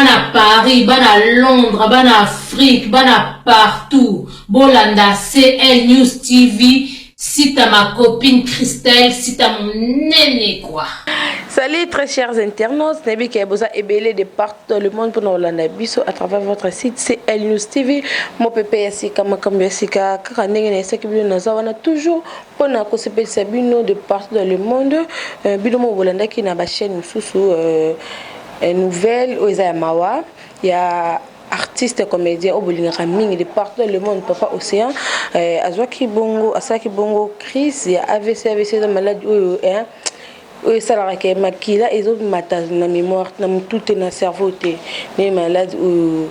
Bana Paris, bana Londres, bana Afrique, bana partout. Bolanda CL News TV, site à ma copine Christelle, site à mon néné quoi. Salut très chers internautes, nayebi ke boza ebele de partout dans le monde mpona kolanda biso à travers votre site CL News TV. Mopepe ya sika, makambo ya sika, kaka ndenge nayesaki bino, naza wana toujours mpona kosepelisa bino de partout dans le monde. Bino mo bolandaki na bachaîne mosusu nouvelle oyo eza ya mawa ya artiste comédien oyo bolingaka mingi de partout dans le monde, Papa Océan. Azwaki bongo, asalaki bongo crise ya AVC. AVC eza maladi oyo oyo esalaka ke makila ezomata na mémoire, na motu te, na cerveau te. Nde maladi oyo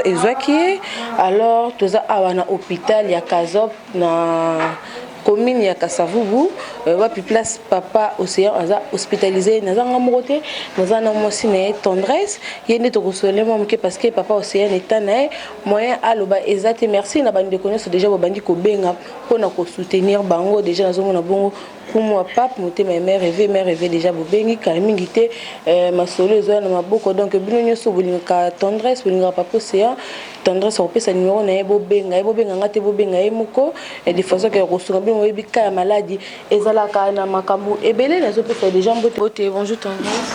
ezwaki ye. Alors toza awa na hôpital ya Kazop, na commune ya Kasavubu, wapi place Papa Océan aza hospitalisé. Naza nga moko te, naza na mwasi na ye Tendresse. Ye nde tokosole mwa moke parce que Papa Océan eta na ye moyen aloba eza te. Merci na bandeko nyonso déjà bobandi kobenga mpona kosoutenir bango. Déjà nazomona bongo kumwa pape motema ya mare eve, mare eve déjà bobengi kala mingi te. Masolo ezoya na maboko. Donc bino nyonso bolingaka Tendresse, bolingaka Papa Océan, Tendresse akopesa numero na ye, bobenga ye, bobenga nga te, bobenga ye moko de façon ke kosunga bino. Boyebi ka ya maladi ezalaka na makambo ebele. Nazopesa déjà mbote. Bote, bonjour Tendresse.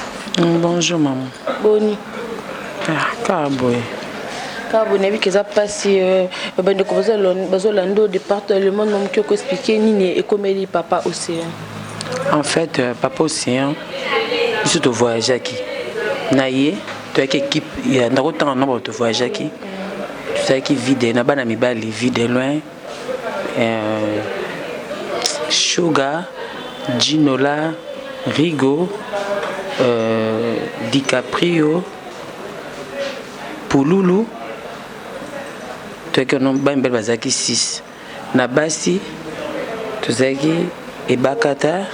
Bonjour maman. Boni? Ah, kaka boye. Kaka boye, nayebi ke eza mpasi. Bandeko bazolanda de partout dans le monde, momoki okoexpliquer nini ekomeli Papa Océan? En fait, Papa Océan, biso tovoyageaki na ye, toyaki équipe ya ndako. Ntango na bato tovoyageaki, tozalaki vide na bana mibali, vide loin, Sugar, Ginola, Rigo, DiCaprio, Pululu. Toyaki ono bana mibali bazalaki 6. Na basi tozalaki Ebakata,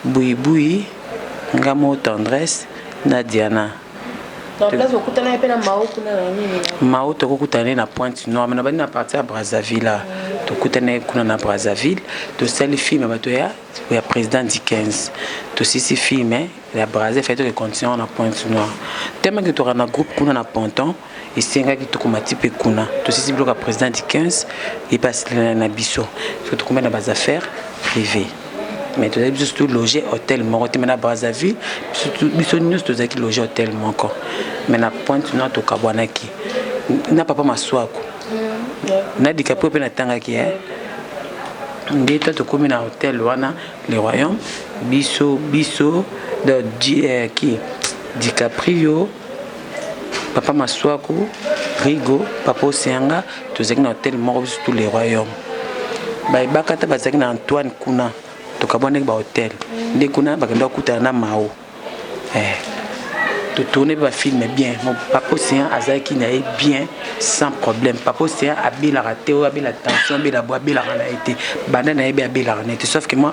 Buibui, nga mo Tendresse na Diana. Place okutana mpe na Mao kuna na nini? Mao tokokutana ye na Pointe Noire, me na bandi na partir ya Brazzaville. Tokutana ye kuna na Brazzaville, tosali film ya bato ya président du 15. Tosisi film ya Brazza, efai toke continue na Pointe Noire. Temaki toka na groupe kuna na Ponton, esengaki tokoma ti mpe kuna. Tosisi biloko ya président du 15, ye mpe asilana na biso so tokoma na baaffaires privées. Mais tozali biso surtout loge hôtel moko te. Me na Brazzaville biso nyonso tozalaki loge hôtel moko, mais na Pointe Noire tokabwanaki na papa Maswako na Dicaprio mpe natangaki nde to tokómi na hôtel wana Le Royaume. Biso ki DiCaprio, papa Maswaku, Rigo, papa Osenga, tozalaki na hôtel moko biso tout Le Royaume. Bayebaka ta bazalaki na Antoine kuna. Tokabwanaki bahotel nde kuna bakenda kokutana na Mao. Totourne mpe bafilm bien. Papa Océan azalaki na ye bien, sans problème. Papa Océan abelaka te. Oyo abela tension, abela bo, abelaka na ye te. Banda na ye be abelaka na ye te, sauf que moi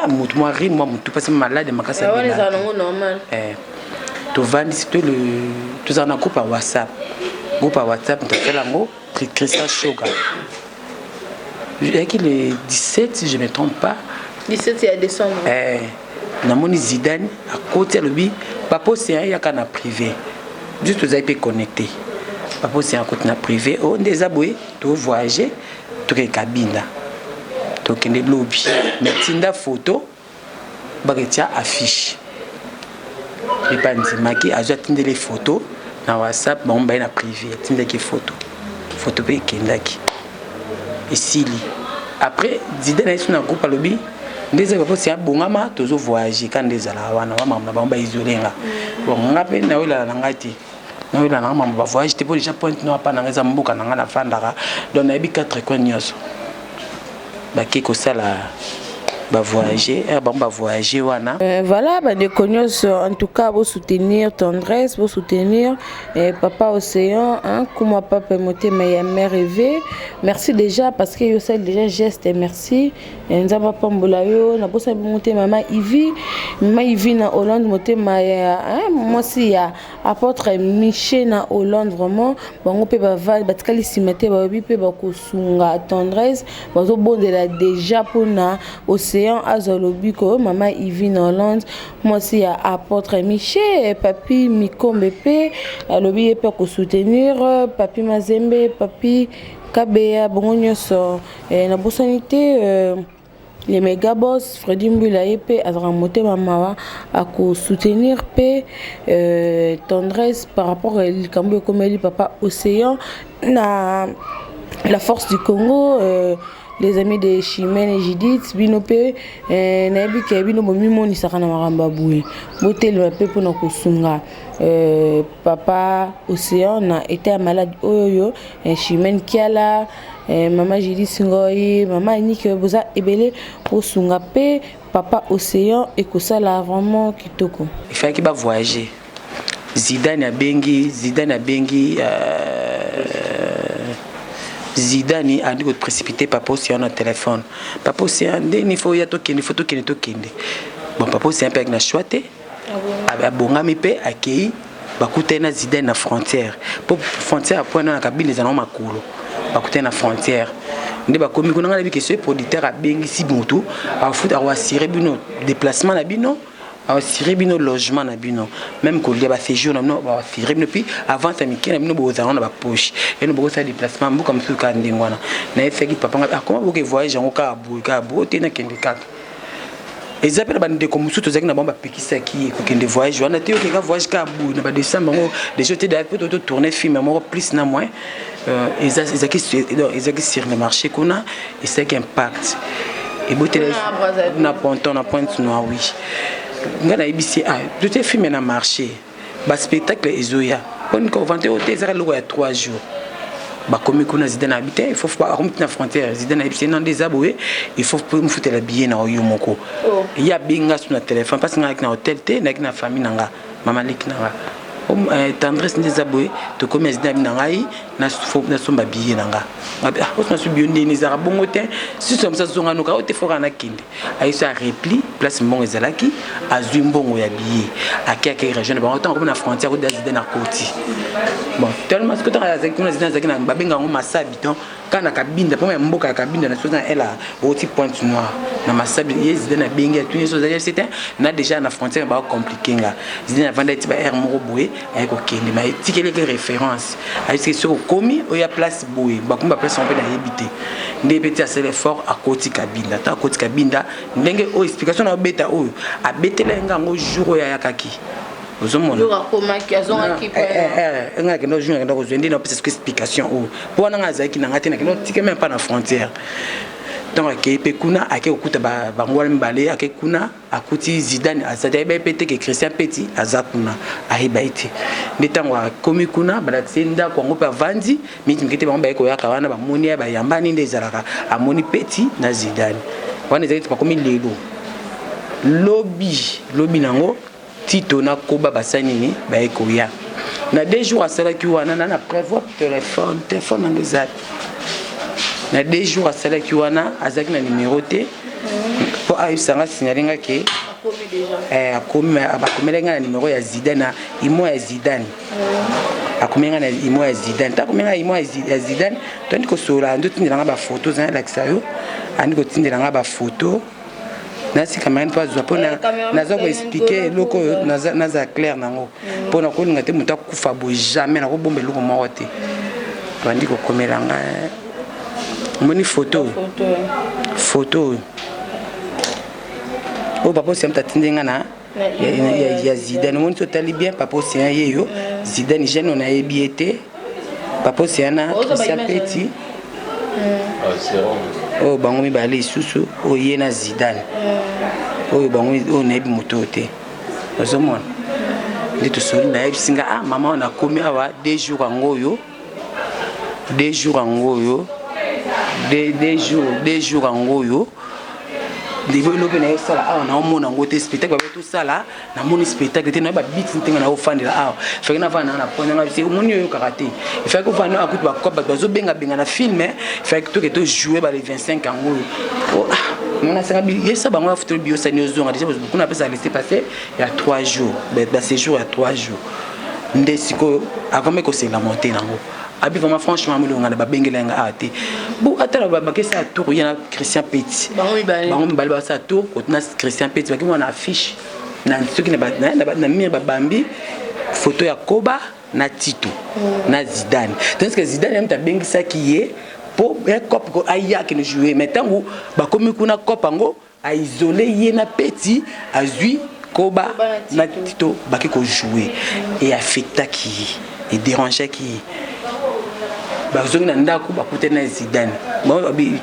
motu mwa rime, mwa motu mpasi, malade makasi. Tovandisi to tozala na groupe ya WhatsApp. Groupe ya WhatsApp tosala yango. Christian Shoga ezalaki le 17, si je me trompe pas. 17 ya décembre. Namoni Zidane akoti, alobi: "Papa Océan, yaka na privé." Biso tozali mpe connecté. Papa Océan akoti na privé: "O nde eza boye, tovoyage, tokende Kabinda, tokende lobi, mais tinda photo baketia affiche." Epa ndimaki, azwi, atindeli photo na WhatsApp. Bango baye na privé, atindaki photo, photo mpe ekendaki, esili. Après Zidane aye so na groupe, alobi: "Nde eza papa Océan, abongama, tozovoyage." Ka nde ezalaka wana wa makambo na bango, baisole nga. Bon, nga mpe naoyelala na ngai te, naoyelala nanga makambo bavoyage te, mpo déjà Pointe Noire mpa na ngai eza mboka na ngai, nafandaka, donc nayebi quatre coin nyonso. Bake kosala bavoyage ere bango bavoyage wana. Voilà bandeko nyonso, en tout cas bosoutenir Tendresse, bosoutenir Papa Océan, hein, kuma papa motema ya mère Eve. Merci déjà parce que yosali déjà geste. Merci, Nzambe apambola yo. Nabosani bongo te mama Ivi, mama Ivi na Hollande, motema ya mwasi ya apôtre Michel na Hollande. Vraiment bango mpe batikali nsima te, balobi mpe bakosunga Tendresse, bazobondela déjà mpona Océan. Océan azwa lobiko. Mama Ivine Hollande, mwasi ya apôtre Michel Papi Mikombe mpe alobi ye mpe akosoutenir Papi Mazembe, Papi Kabeya, bango nyonso. Nabosani te le méga boss Fredi Mbwila, ye mpe azalaka motema mawa, akosoutenir mpe Tendresse par rapport likambo ekomeli papa Océan na la Force du Congo. Les amis de Chimène et Judith, bino mpe nayebi ke bino bomimonisaka na makambo ya boye, botelema mpe mpona kosunga papa Océan na état ya malade oyo. Chimène Kiala, mama Judith Ngoi, mama Anike, boza ebele, kosunga mpe papa Océan ekosala vraiment kitoko. Efalaki bavoyage. Zidane abengi, Zidane abengi, Zidane andi koprécipité papa Océan na téléphone: "Papa Océan, ndeni fo ya tokende, fo tokende, tokende." Bon, papa Océan mpe ayaki na choix te, abongami mpe akei. Bakutani na Zidane na frontière, mpo frontière ya Point na Kabine eza nango makolo. Bakutani na frontière nde bakomi kuna. Ngai nayebi ke soki producteur abengisi motu, akoassurer bino déplacement na bino, aassurer bino logement na bino, même kolia, baséjour na bino baassurer bino, puis avance ya mike na bino bozala na bapoche eno, bokosala déplacement mboka mosusu kaka ndenge wana. Nayebisaki papa ngai: "Akoma boke voyage yango kaka boye, kaka boye te, nakende kaka." Eza mpe na bandeko mosusu tozalaki na bango, bapekisaki ye kokende voyage wana te. Okeka voyage kaka boye na badécembre yango déjà te, mpo totourne film moko plus na moins ezalaki sur le marché kuna, esalaki impact ebotela na ponton na Pointe Noire. Oui, ngai nayebisi: "Ah, totie film na marché, baspectacle ezoya, mponi kovante oyo te." Ezaka eloko ya 3 jours. Bakomi kuna, Zidane abi te, akomi ti na frontière, Zidane ayebisi: "Non, nde eza boye, il faut mofutela billet na yo moko." Ye abenga so na téléphone, parce nga nayaki na hotel te, nayaki na famille na nga, mama leki na nga Tendresse. "Nde eza boye, tokomi ya." Zidane abi na ngai nasomba billet na nga. Osoma billet ndeni ezalaka bongo te, susu ya mosa azonga noka oyo te, foka nakende. Ayesi arepli place mbongo ezalaki, azwi mbongo ya billet, ake ake rejoindre bango. Ntango akomi na frontière, akoti, Zidane akoti. Bon, tellement soki ntango azalaki kuna, Zidane azalaki na babenga yango Masabi, donc kaka na Kabinda, mpo ya mboka ya Kabinda na soki na ela oti Pointe Noire na Masabi. Ye Zidane abengi, atuni so ozali fc te na déjà na frontière, bacompliquer nga. Zidane avanda ti ba aire moko boye, aye kokende ma etikeleki référence, ayebisiki soki okomi oya place boye, bakomi baplace yango mpe nayebi te. Nde mpe ti asala effort, akoti Kabinda. Ta akoti Kabinda, ndenge oyo explication na obeta oyo abetela ye nga yango jour oyo ayakaki, ozomona nga nakenda jour nakenda kozwa, nde napesa soki explication oyo, mpo wana nga azalaki na nga te, nakenda otika même pas na frontière. Ntango akei mpe kuna, akei kokuta bango wana mibale. Akei kuna, akuti Zidane aza te, ayeba ye mpe te ke Christian Peti aza kuna, ayeba ye te. Nde ntango akomi kuna, balakisi ye ndako yango mpe avandi mingi mike te. Bango baye koyaka wana, bamoni ye, bayambani nde ezalaka. Amoni Peti na Zidane wana, ezalaki bakomi lelo, lobi lobi nango Tito nakoba basali nini, baye koya na 2 jours. Asalaki wana na prévoir téléphone, téléphone nango eza na 2 jours asalaki wana, azalaki na numéro te mpo ayebisanga, signale nga ke akomi. Akomeli nga na numéro ya Zidane, na imo ya Zidane. Akomi nga na imo ya Zidane. Ta akomi nga na imo ya Zidane, toandi kosolola, andi otindela nga bafoto, zana alakisa yo, andi kotindela nga bafoto. Nasi camarade mpo azwa mpo naza koexpliquer eloko oyo, naza clair nango mpo nakolinga te moto akufa boye, jamais nakobomba eloko moko te. Bandi kokomela nga, omoni foto oyo, foto oyo oyo papa Océan moto atindi nga na ya Zidane. Omoni so otali bien, papa Océan ye yo, Zidane jeune oyo nayebi ye te, papa Océan na Christian Peti oyo, bango mibale lisusu oyo, ye na Zidane oyo, bango oyo nayebi moto oyo te. Ozomona nde tosoli, nayebisi nga: "Ah mama, oyo nakomi awa 2 jours yango oyo, 2 jours yango oyo, 2 jours, 2 jours yango oyo. Ndelo mpe nayosala awa, naomona yango te, spectacle babe tosala, namoni spectacle te, nayoba biti ntenga naofandela awa. Faki navanda nanga na point nanga bisi, omoni oyokaka te, efaki ofanda, akuti bakope, bato bazobengabenga na film, efaki toke tojoue ba le 25 yango oyo." Mona asanga yesa bango bafuteli biosani, ozonga déjà kuna, apesa laissez passer ya 3 jours, baséjour ya 3 jours. Nde sikoyo akomi kosela monte nango. Abi vraiment, franchement, molonga na babengela nga awa te. Bo atala, bakesala tour ye na Christian Peti. Bango mibale basala tour kotuna Christian Peti, baki mwana affiche na soki na mire, babambi photo ya Koba na Tito na Zidane, tandis que Zidane ye moto abengisaki ye mpo cope aya akende jouer. Mais ntango bakomi kuna, cope yango aisole ye na Peti, azwi Koba na Tito, baki kojouer. E affectaki ye, edérangeaki ye. Bazongi na ndako, bakutani na Zidane.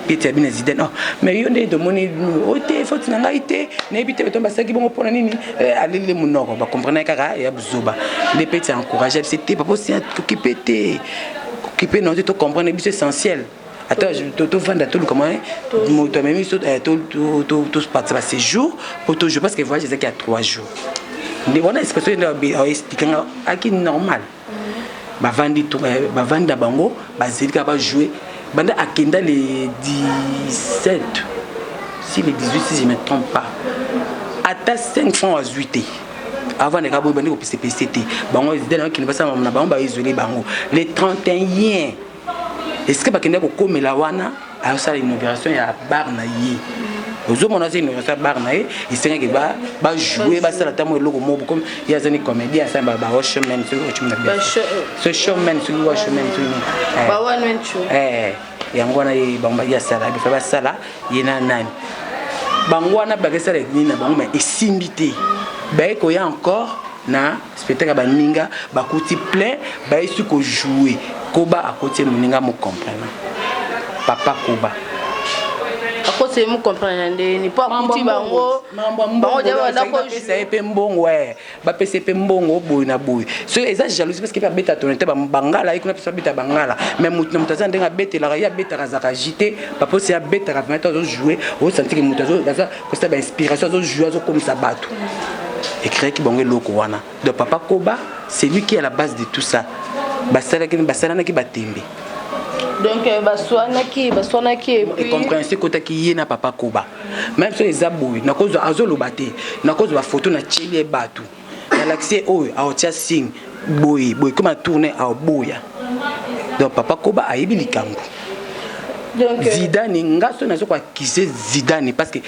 Peti abi na Zidane: "Oh, mais yo nde tomoni o te, faute na ngai te, nayebi te bato basalaki bongo mpona nini." Aleli monoko, bacomprendre kaka ya buzoba. Nde Peti encourage biso te: "Papa osia, kokipe te, kokipe na te, tocomprendre biso essentiel. Ata tovanda, toluka moyen, moto amemi biso, topatisa baséjour po tojour, parce que voyage ezalaki ya 3 jours." Nde wana expression nde aexplike nga aki normal. Bavandi, bavandi na bango, bazeli kaka bajoue. Banda akenda le 17, si le 18, si je me trompe pas, ata 5 francs azwi te. Avant neka boye, bandi kopesepese te. Bango Zidane bakende, basala na bango, baisole bango. Le 31, esika bakende kokomela wana, azosala inauguration ya bar na ye. Ozomona, aza inauguration ya bar na ye, esengaki bajoue, basala ta mo eloko moko. Comme ye aza ni comédien, asala ba showman, soki watchman na so showman, soki watchman, soki yango wana ye bango ye asala bifa, basala ye na nani. Bango wana bakesala nini na bango, mais esimbi te. Baye koya encore na spectacle ya baninga, bakuti plein, bayesi kojoue. Koba akoti moninga, mocomprendre papa Koba. Akoti ye, mocomprendre na ndeni mpo akuti bango? Bapesa ye mpe mbongo, bapesa ye mpe mbongo boye na boye. So eza jalousie, parce que mpe abeta tone te bangala ye kuna, mpe abeta bangala. Mais motu na moto aza ndenge abetelaka. Ye abetaka, azalaka jite. Papa osi abetaka vraiment te, azojoue, osentir moto aza kosala bainspiration, azojoue, azokomisa bato, ecréaki bango eloko wana. Donc papa Koba, c'est lui qui est à la base de tout ça. Basalaki, basalanaki batembe. Donc baswanaki, baswanaki. Et puis incompréhension ekotaki ye na papa Koba. Même so eza boye, nakozwa, azoloba te, nakozwa bafoto, natieli ye bato, nalakisi ye oyo aotia signe boye boye, koma tourne, aoboya. Donc papa Koba ayebi likambo. Donc Zidane, nga so nazo koaccuse Zidane, parce que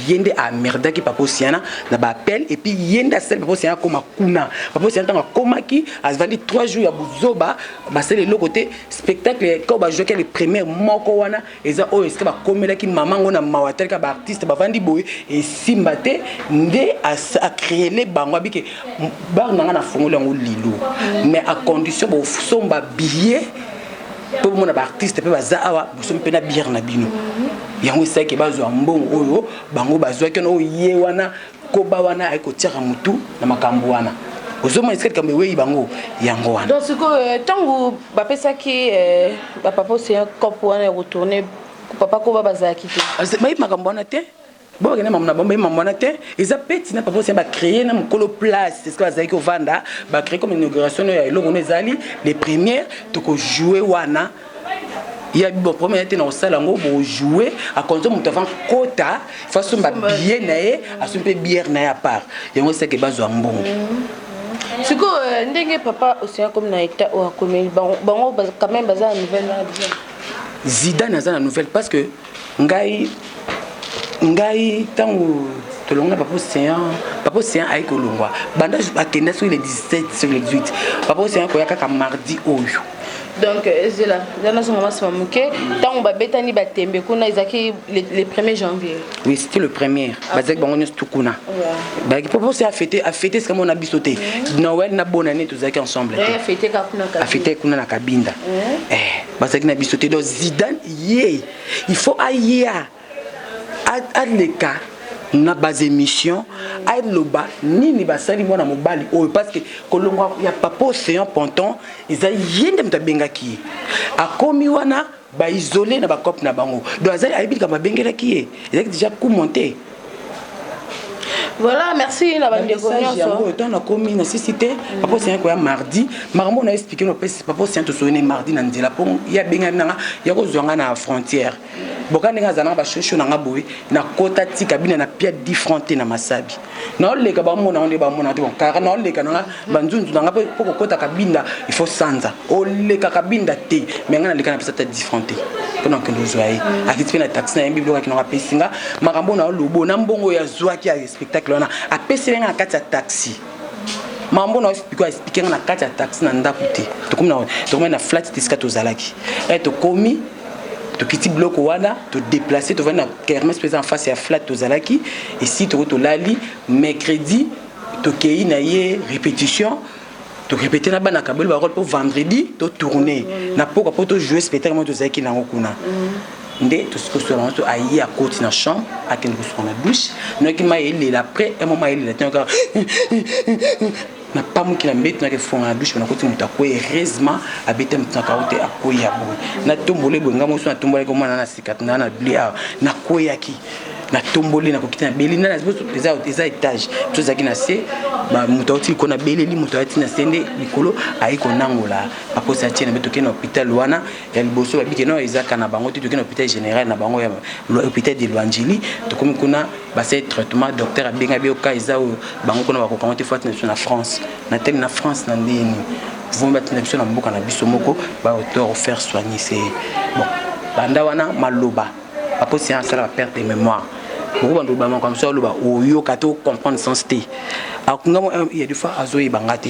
ye nde amerdaki papa Osiana na baappel, et puis ye nde asali papa Osiana akóma kuna. Papa Osiana, ntango akómaki, avandi 3 jours ya buzoba, basali eloko te. Spectacle kao bajouaki le première moko wana, eza oyo esika bakomelaki mama ngo na mawa, atalika baartiste bavandi boye, esimba te. Nde acréele bango, abike bar na nga na fongoli yango lilo, mais à condition bosomba billet mpo bomona baartiste mpe baza awa, bosomi mpe na bière na bino. Yango esalaki bazwa mbongo oyo bango bazwaki wana. Oyo ye wana Koba wana aye kotiaka motu na makambo wana. Ozomona esika likambo ewei bango, yango wana. Donc sikoyo, ntango bapesaki bapapa Oseya cope wana ya kotourne, papa Koba bazalaki te? Bayebi makambo wana te. Bo bakende makambo na bango, bayebi makambo wana te. Eza peti na papa Oseya bacréé na mokolo place esika bazalaki kovanda, bacréé comme inauguration oyo ya eloko no ezali les premières, tokojoue wana. Ya bon, premier te na kosala yango, bojoue à condition moto avant kota fa asomba billet na ye, asombi mpe bière na ye à part. Yango eseke bazwa mbongo. Sikoyo, ndenge papa Oseya komi na état oyo akomeli, bango quand même baza na nouvelle wana déjà? Zidane aza na nouvelle, parce que ngai ntango tolongo na papa Océan, papa Océan ayi kolongwa banda akenda soki le 17, soki le 18. Papa Océan koya kaka mardi oyo. Donc ezela, eza nazonga masima moke. Ntango babetani batembe kuna, ezalaki le 1er janvier? Oui, c'était le premier. Bazalaki bango nyonso tu kuna, bazalaki. Papa Océan afete, afete esika mona biso te. Noël na bonne année, tozalaki ensemble te. Afete kaka kuna? Afete kuna na Kabinda. Bazalaki na biso te. Donc Zidane ye, il faut aya, aleka na baémission, aloba nini basali mwana mobali oyo, parce que kolongwa ya papa Océan Ponton, eza ye nde moto abengaki ye. Akomi wana, baisole na bacope na bango. Donc azali, ayebi likambo abengelaki ye, ezalaki déjà coup monté. Voilà, merci na bandeko nyonso. Yango ntango nakomi na sisi te. Papa Océan koya mardi, makambo na explique no. Papa Océan, tosoni mardi na nzela, mpo ye abengami nanga ya kozwa nga na frontière. Boka ndenge aza nanga bashosho na nga boye, nakota ti kabina na pia 10 francs te na masabi. Naoleka bamona ngo nde bamona te, bon kara naoleka nanga banzunzu nanga mpo kokota kabinda il faut sanza oleka kabinda te, mais nga naleka napesa ata 10 francs te mpo nakende ozwa ye. Akiti mpe na taxi na ye, biloko akendaka apesi nga makambo na olobo na mbongo oyo azwaki ya spectacle wana, apeseli nga na kati ya taxi. Mambo na explique explique nga na kati ya taxi na ndako te. Tokomi na flat te esika tozalaki. Tokomi, tokiti biloko wana, todéplace, tovandi na kermesse mpe eza en face ya flat tozalaki. Esi toko tolali mercredi, tokei na ye répétition, torépété na bana kabeli barole mpo vendredi totourne na poka mpo tojoue spectacle moko tozalaki nango kuna. Nde tosikosola yango to aye, akoti na chambre, akende kosuka na douche, noki mai elela. Après un moment elela te, kaka napamuki na mbeto, naki efonga na douche, nakoti, moto akwei. Heureusement abeta moto na kao te, akwei ya boye, natomboli boye, nga moso natombolaki omwana na sika na na bli awa, nakweyaki, natomboli, nakoki te, nabeli nana. Eza étage, biso ezalaki na se, moto auti likolo, nabeleli moto auti na se nde likolo ayi konangola baposa atie na mbe. Tokende na hôpital wana ya liboso, babiki no ezaka na bango te. Tokende na hôpital général na bango ya hôpital de Loandjili. Tokomi kuna, basali traitement, docteur abenga bioka eza oyo bango kuna bakokango te, fati na biso na France. Na tele na France na ndeni vomi batinda biso na mboka na biso moko, baauteur faire soigner. C'est bon, banda wana maloba aposi asala ba perte de mémoire boko bando bamaka mosu aloba oyoka te, ocomprendre sens te. Akunga mo il y a des fois azoyebanga te,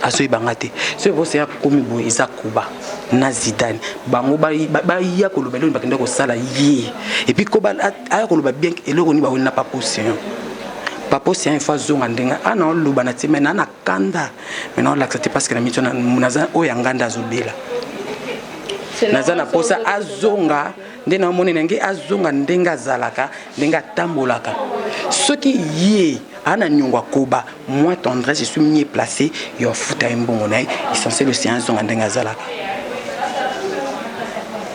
azoyebanga te. Soki boseya akomi boye, eza Koba na Zidane, bango baya koloba eloko bakenda kosala ye. Et puis Koba aya koloba bien eloko nini baweli na Papa Océan. Papa Océan il faut azonga ndenge ana oloba na tie, mai na na kanda, mai na olakisa te parce que na miso naza oyo ya nganda azobela. Naza na posa azonga nde naomoni ndenge azonga, ndenge azalaka, ndenge atambolaka. Soki ye aa na niongo akoba, moi Tendresse, je suis mieux placé ya ofuta ye mbongo na ye. Essentiel, Océan azonga ndenge azalaka.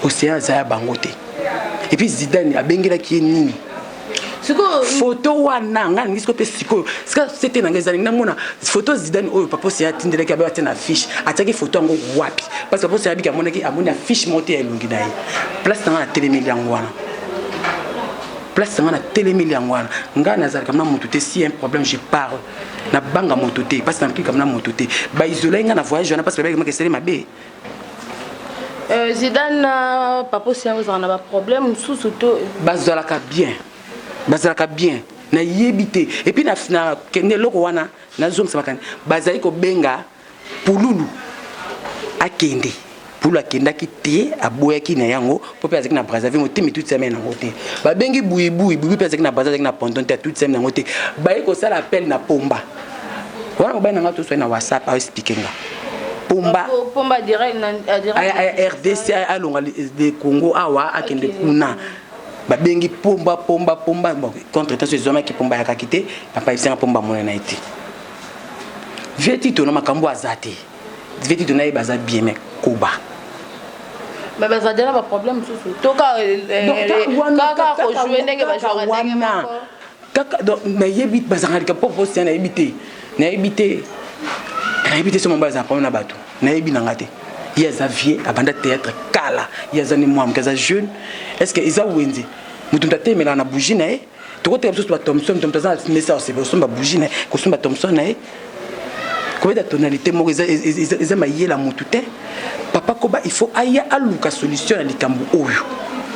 Océan aza ya bango te. Et puis Zidane abengelaki ye nini? Foto wana ngai nalingi sikoyo mpe sikoyo sika sete na ngai ezali namona foto Zidane oyo Papa Océan atindelaki, abe atie na affiche. Atiaki foto yango wapi? Parce que Papa Océan abiki amonaki, amoni affiche moko te ya elongi na ye. Place na ngai natelemeli yango wana, place na ngai natelemeli yango wana. Ngai nazalaka na moto te. Si un problème, je parle, nabanga moto te parce que nakikama na moto te. Baisolai ngai na voyage wana parce que babaki esali mabe. Zidane na Papa Océan ozala na baproblème mosusu to? Bazalaka bien, bazalaka bien, nayebi te. Et puis na kende eloko wana nazongisa makani, bazali kobenga Pululu akende. Pulu akendaki te, aboyaki na yango mpo mpe azalaki na Brazzaville, motema etutisami nango te. Babengi Buibui, Buibui mpe azalaki na Brazza, azalaki na ponton te, atutisami nango te. Baye kosala appel na Pomba wana, mobali na nga toswai na WhatsApp, aexplike nga Pomba. Pomba direct na RDC, alonga de Congo awa, akende kuna. Babengi Pomba, Pomba, Pomba. Bon, contre temps ezwamaki, Pomba ayakaki te. Papa ebisenga Pomba amona na ye te. Vie Tito na makambo aza te, vie Tito nayeba aza bien, mais Koba. Mais bazala na baproblème mosusu to kaka kojouer ndenge bajouaka ndenge moko? Kaka donc nayebi bazalaka likambo mpo posia, nayebi te, nayebi te, nayebi te. So mobali azala problème na bato, nayebi nanga te. Ye aza vie, abanda théâtre kala, ye aza ni mwa moke, aza jeune. Est ce que eza wenze moto moto atemelaka na bougie na ye? Tokoteka biso ba Thomson, moto aza na mesa kosomba bougie na ye, kosomba Thomson na ye, kobeta tonalité moko eza mayela motu te. Papa Koba il faut aya aluka solution na likambo oyo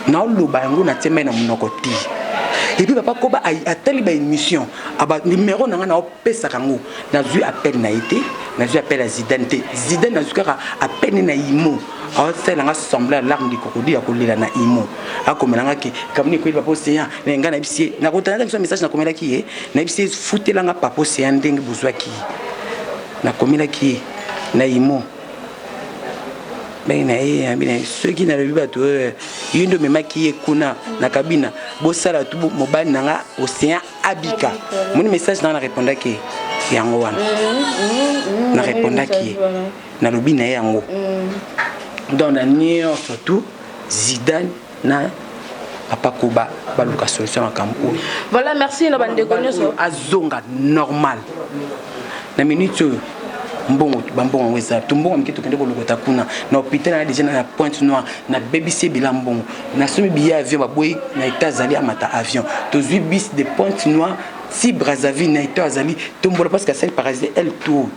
naoloba yango, natie mai na monoko te. Et puis Papa Koba atali baémission, numéro na ngai naopesaka yango, nazwi appel na ye te, nazwi appel ya Zidane te. Zidane nazwi kaka appel na imo, aosalelanga semblant ya larme de crocodile, ya kolela na imo, akomelanga ke kamoni ekweli Papa Océan. Ngai nayebisi ye, nakotana biso message, nakomelaki ye, nayebisi ye futelanga Papa Océan ndenge bozwaki ye. Nakomelaki ye na imo ndenge na ye yambi na ye. Soki nalobi bato oyo ye nde omemaki ye kuna na kabina, bosala tu mobali na nga Océan abika. Moni message na nga, narépondaki ye yango wana, narépondaki ye, nalobi na ye yango. Donc na nyonso tu, Zidane na Papa Koba baluka solution ya makambo oyo. Voilà, merci na bandeko nyonso. Azonga normal na minute oyo. Mbongo, bambongo yango eza to mbongo mike, tokende kolokota kuna na hôpital na déjà na Pointe Noire. Nabebisi ebela mbongo, nasomi billet avion, baboyi na état azali amata avion. Tozwi bus de Pointe Noire si Brazzaville na état azali tombola, parce que asali parasite elle tout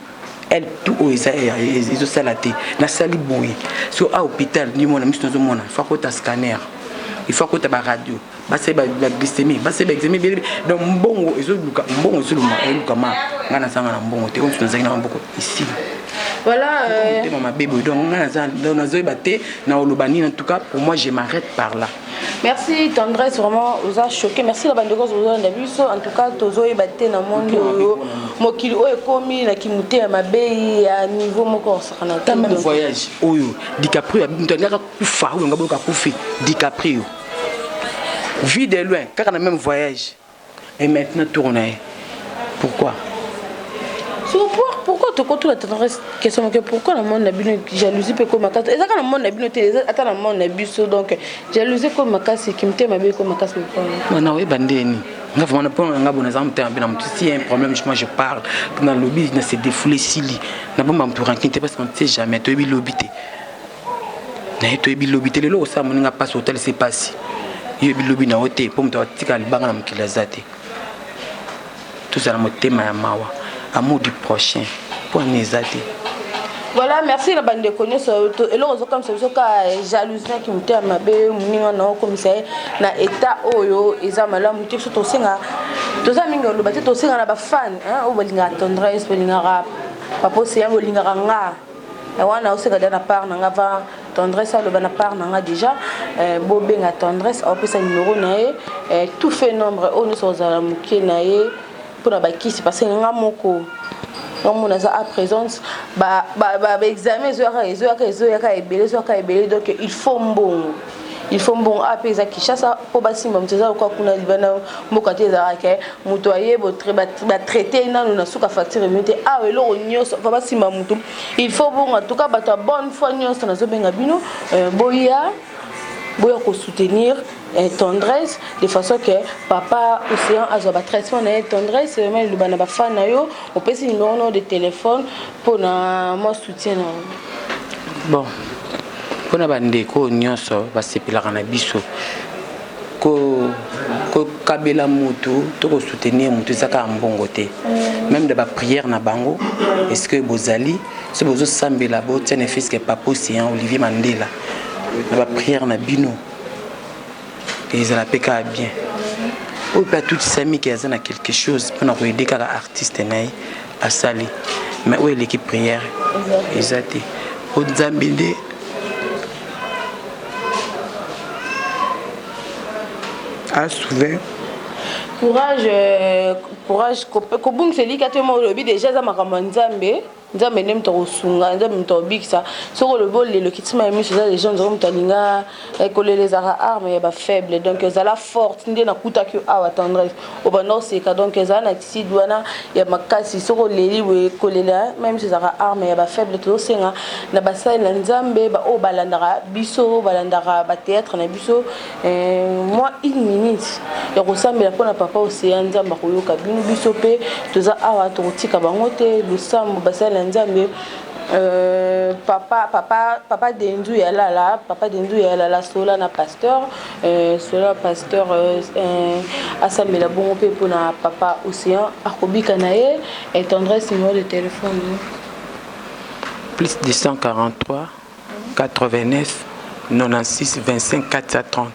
elle tout oyo eza ezosala te. Nasali boye so a hôpital ndimona miso, nazomona il faut akota scanner, il faut akota baradio, basali baglycémie, basali baexamen ebele. Donc mbongo ezoluka, mbongo ezolukama. Ngai nazanga na mbongo te, oyo nazalaki na maboko ici. Voilà. Motema mabe boye. Donc ngai nazoyeba te na oloba nini. En tout cas, pour moi, je m'arrête par là. Merci Tendresse, vraiment oza choqué. Merci na bandeko ozolanda biso. En tout cas, tozoyeba te na monde oyo, mokili oyo ekomi na kimotema mabe ya niveau moko osakana. Ta même voyage oyo DiCaprio, moto alingaka kufa oyo nga boyoka kufi DiCaprio, Vue de Loin, kaka na même voyage. Et maintenant tour na ye, pourquoi? So pourquoi tokotula Tendresse question moke? Pourquoi na monde na bino jalousie mpe ekomi makasi? Eza kaka na monde na bino te, eza ata na monde na biso. Donc jalousie ekomi makasi, kimotema mabe ekomi makasi. Na oyeba ndeni nga vraiment, mpo na nga bo naza motema mabe na motu. Si y a un problème, moi je parle, nalobi, na se défoule, esili. Nabomba motu rancune te, parce qu'on ne sait jamais, toyebi lobi te na ye, toyebi lobi te. Lelo kosala moninga mpasi, otalisa mpasi, yoyebi lobi na yo te, mpo moto atika libanga na mokili aza te. Tozala motema ya mawa, amour du prochain, mpo ani eza te. Voilà, merci na bandeko nyonso. Eloko ozokamisa biso ka jalousie naki motema mabe, moninga na okomisa ye na état oyo eza malamu te. Biso tosenga, toza mingi oloba te, tosenga na bafan oyo balingaka Tendresse, balingaka Papa Océan, bolingaka nga wana, oseka da na part na nga va Tendresse aloba na part na nga déjà. Bobenga Tendresse, aopesa numéro na ye, tout fait nombre oyo nyonso kozala moke na ye mpona bakisi, parce que nga moko ngamona aza à présente, baexamen ezoyaka, ezoyaka, ezoyaka ebele, ezoyaka ebele. Donc il faut mbongo, il faut mbongo. A mpe eza Kinshasa mpo basimba moto, eza lokwa kuna libanda mboka te. Ezalaka moto aye, batraite nanu na suka, facture ebimi te. Awa eloko nyonso fa basimba motu, il faut bongo. En tout cas, bato ya bonne foi nyonso, nazobenga bino, boya, boya kosoutenir Tendresse de façon que Papa Océan azwa batraitement na ye. Tendresse, vraiment eloba na bafan na yo, opesi numéro na yo de téléphone mpona mwa soutien na yo. Bon, mpona bandeko nyonso basepelaka na biso, kokabela motu to kosoutenir motu eza kaka mbongo te, même de baprière na bango. Est ce que bozali so bozosambela, botia na fiske Papa Océan Olivier Mandela na baprière na bino, ezala mpe kaka bien. Oyo mpe atutisami ke aza na quelque chose mpona koaider kaka artiste na ye asali, mais oyo eleki prière eza te, po Nzambe nde asouve. Courage, courage. Kobungisa elika te. Mo olobi déjà eza makambo ya Nzambe. Nzambe nde moto akosunga, Nzambe moto akobikisa. Soki olobi olelo, kitima ya miso eza déjà nzoko. Moto alinga kolela ezalaka arme ya bafaible. Donc ezala forte. Nde nakutaki yo awa, Tendresse, obanda oseka. Donc ezala na attitude wana ya makasi. Soki oleli boye, kolela ma miso ezalaka arme ya bafaible. Tozosenga na basali na Nzambe baoyo balandaka biso, balandaka bathéâtre na biso, mwa une minute ya kosambela mpona Papa Océan. Nzambe akoyoka bino. Biso mpe toza awa, tokotika bango te. Losambo, basali na Nzambe. Papa, papa Denzu ya lala, papa Denzu ya lala, sola na pasteur, sola pasteur, asambela bongo mpe mpona Papa Océan, akobika na ye. Tendresse, numéro de téléphone? Plus 243 89 96 25 430,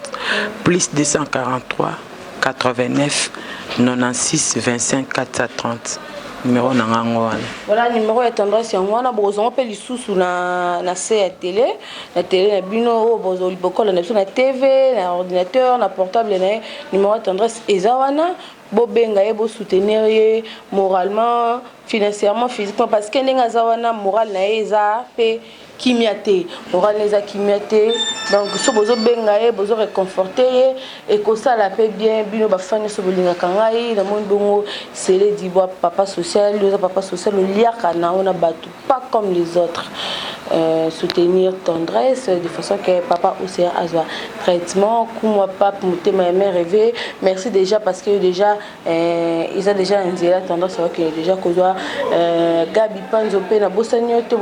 plus 243 89 96 25 430, numéro na ngango wana. Voilà, numéro ya Tendresse yango wana. Bokozonga mpe lisusu na se ya télé, na télé na bino oyo bokola na biso na TV, na ordinateur, na portable na ye. Numéro ya Tendresse eza wana. Bobenga ye, bosoutenir ye moralement, financièrement, physiquement, parce que ndenge aza wana, moral na ye eza mpe kimia te, moral na eza kimia te. Donc so bozobenga ye, bozoréconforte ye, ekosala mpe bien. Bino bafani nyonso bolingaka ngai, namoni bongo Sele Dibwa, papa social. Oza papa social, oliaka na yo na bato, pas comme les autres. soutenir Tendresse de façon que papa Océan azwa traitement. Kumwa pape motema ya mère rêvé, merci déjà, parce que déjà eza déjà na nzela. Tendresse akokende déjà kozwa. Gabi Panzo mpe nabosani yo te.